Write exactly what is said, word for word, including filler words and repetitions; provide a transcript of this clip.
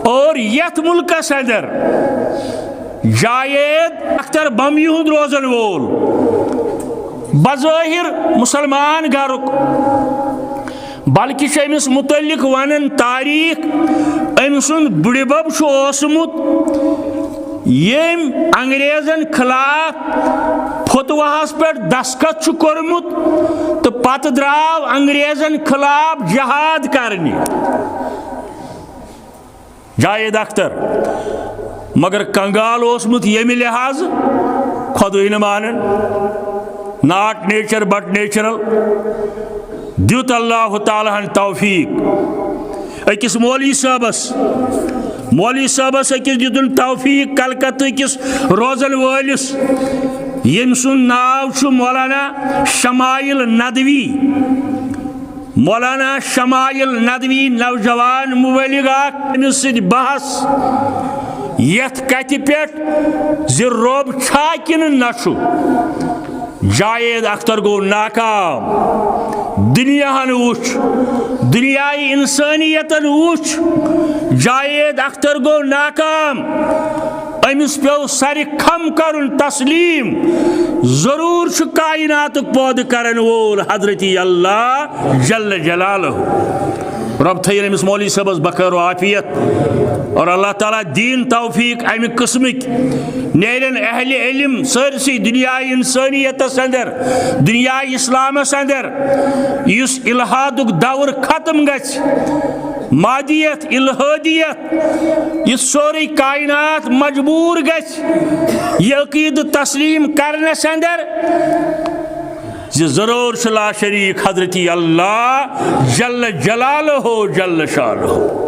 اور یتھ ملکس اندر جاوید اختر بمبئی ہُنٛد روزن وول، بظٲہر مسلمان گرُک، بلکہ چھُ أمِس متعلق ونان تاریخ، أمۍ سُنٛد بُڈِبب چھُ اوسمُت، ییٚمۍ انگریزن خلاف فتواہس پٮ۪ٹھ دستخط چھُ کوٚرمُت تہٕ پتہٕ درٛاو انگریزن خلاف جہاد کرنہِ۔ جاوید اختر، مگر کنگال اوسمُت ییٚمہِ لحاظ خۄدٕے نہٕ مانان، not nature but natural۔ دیُت اللہ تعالیٰ ہن توفیق أکِس مولوی صٲبس، مولوی صٲبس أکِس دیُتُن توفیق کلکتہ کِس روزن وٲلِس، ییٚمۍ سُنٛد ناو چھُ مولانا شمائل ندوی۔ مولانا شمائل ندوی، نوجوان مبلغ اکھ، أمِس سۭتۍ بحث یتھ کتھِ پٮ۪ٹھ زِ رۄب چھا کِنہٕ نہ چھُ۔ جاوید اختر گوٚو ناکام۔ دنیاہن وُچھ، دنیای انسانیتن وُچھ، جاوید اختر گوٚو ناکام۔ أمِس پیوٚو سرِ کھم کرُن تسلیم۔ ضرور چھُ کائناتُک پٲدٕ کرن وول حضرت اللہ جل جلالہ۔ رۄب تھٲیِن أمِس مولوی صٲبس بخیر و عافیت، اور اللہ تعالیٰ دِیِن توفیق امہِ قٕسمٕکۍ نیرن اہل علم سٲرسٕے دنیای انسانیتس اندر، دنیای اسلامس اندر، یُس الحادُک دور ختم گژھِ، مادیت، الحادیت، یہِ سورُے کائنات مجبور گژھِ یہِ عقیدٕ تسلیم کرنس اندر زِ ضرور چھُ لا شریک حضرت اللہ جل جلالہ جل شانہ۔